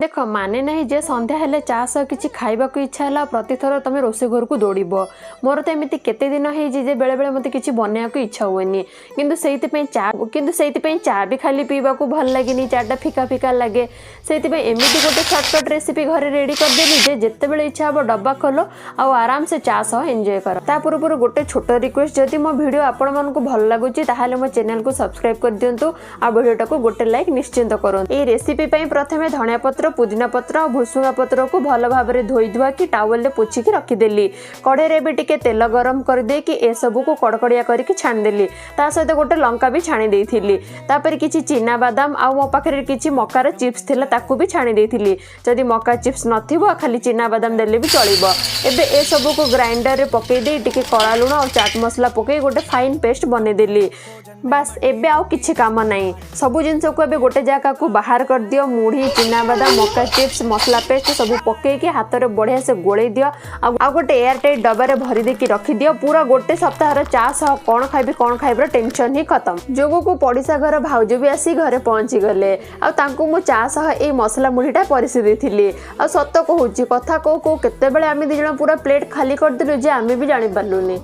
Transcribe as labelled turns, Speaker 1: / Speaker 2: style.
Speaker 1: ଦେଖ, ମାନେ ନାହିଁ ଯେ ସନ୍ଧ୍ୟା ହେଲେ ଚା ସହ କିଛି ଖାଇବାକୁ ଇଚ୍ଛା ହେଲା, ପ୍ରତିଥର ତମେ ରୋଷେଇ ଘରକୁ ଦୌଡ଼ିବ। ମୋର ତ ଏମିତି କେତେ ଦିନ ହେଇଛି ଯେ ବେଳେବେଳେ ମୋତେ କିଛି ବନେଇବାକୁ ଇଚ୍ଛା ହୁଏନି। କିନ୍ତୁ ସେଇଥିପାଇଁ ଚା ବି ଖାଲି ପିଇବାକୁ ଭଲ ଲାଗେନି, ଚାଟା ଫିକା ଫିକା ଲାଗେ। ସେଇଥିପାଇଁ ଏମିତି ଗୋଟେ ସର୍ଟକଟ୍ ରେସିପି ଘରେ ରେଡ଼ି କରିଦେଲି ଯେ ଯେତେବେଳେ ଇଚ୍ଛା ହେବ, ଡବା ଖୋଲ ଆଉ ଆରାମସେ ଚା ସହ ଏନ୍ଜୟ କର। ତା ପୂର୍ବରୁ ଗୋଟେ ଛୋଟ ରିକ୍ୱେଷ୍ଟ, ଯଦି ମୋ ଭିଡ଼ିଓ ଆପଣମାନଙ୍କୁ ଭଲ ଲାଗୁଛି, ତାହେଲେ ମୋ ଚ୍ୟାନେଲକୁ ସବସ୍କ୍ରାଇବ୍ କରିଦିଅନ୍ତୁ ଆଉ ଭିଡ଼ିଓଟାକୁ ଗୋଟେ ଲାଇକ୍ ନିଶ୍ଚିନ୍ତ କରନ୍ତୁ। ଏଇ ରେସିପି ପାଇଁ ପ୍ରଥମେ ଧଣିଆ ପତ୍ର, ପୁଦିନା ପତ୍ର ଆଉ ଭୃସୁଙ୍ଗା ପତ୍ରକୁ ଭଲ ଭାବରେ ଧୋଇ ଧୁଆକି ଟାୱେଲରେ ପୋଛିକି ରଖିଦେଲି। କଢ଼େଇରେ ଏବେ ଟିକେ ତେଲ ଗରମ କରିଦେଇକି ଏସବୁକୁ କଡ଼କଡ଼ିଆ କରିକି ଛାଣିଦେଲି। ତା ସହିତ ଗୋଟେ ଲଙ୍କା ବି ଛାଣି ଦେଇଥିଲି। ତାପରେ କିଛି ଚିନା ବାଦାମ ଆଉ ମୋ ପାଖରେ କିଛି ମକାର ଚିପ୍ସ ଥିଲା, ତାକୁ ବି ଛାଣି ଦେଇଥିଲି। ଯଦି ମକା ଚିପ୍ସ ନଥିବ, ଖାଲି ଚିନା ବାଦାମ ଦେଲେ ବି ଚଳିବ। ଏବେ ଏସବୁକୁ ଗ୍ରାଇଣ୍ଡରରେ ପକେଇ ଦେଇ ଟିକେ କଳା ଲୁଣ ଆଉ ଚାଟ୍ ମସଲା ପକେଇ ଗୋଟେ ଫାଇନ୍ ପେଷ୍ଟ ବନେଇଦେଲି। ବାସ୍, ଏବେ ଆଉ କିଛି କାମ ନାହିଁ। ସବୁ ଜିନିଷକୁ ଏବେ ଗୋଟେ ଜାଗାକୁ ବାହାର କରିଦିଅ। ମୁଢ଼ି, ଚିନାବାଦାମ, ମକା ଚିପ୍ସ, ମସଲା ପେଷ୍ଟ ସବୁ ପକେଇକି ହାତରେ ବଢ଼ିଆ ସେ ଗୋଳେଇ ଦିଅ ଆଉ ଗୋଟେ ଏୟାର ଟାଇଟ୍ ଡବାରେ ଭରି ଦେଇକି ରଖିଦିଅ। ପୁରା ଗୋଟେ ସପ୍ତାହର ଚା ସହ କ'ଣ ଖାଇବି, କ'ଣ ଖାଇବାର ଟେନସନ୍ ହିଁ ଖତମ। ଯୋଗକୁ ପଡ଼ିଶା ଘର ଭାଉଜ ବି ଆସି ଘରେ ପହଞ୍ଚିଗଲେ ଆଉ ତାଙ୍କୁ ମୁଁ ଚା ସହ ଏଇ ମସଲା ମୁଢ଼ିଟା ପରିଷି ଦେଇଥିଲି। ଆଉ ସତ କହୁଛି, କଥା କହୁ କହୁ କେତେବେଳେ ଆମେ 2 ଜଣ ପୁରା ପ୍ଲେଟ୍ ଖାଲି କରିଦେଲୁ ଯେ ଆମେ ବି ଜାଣିପାରିଲୁନି।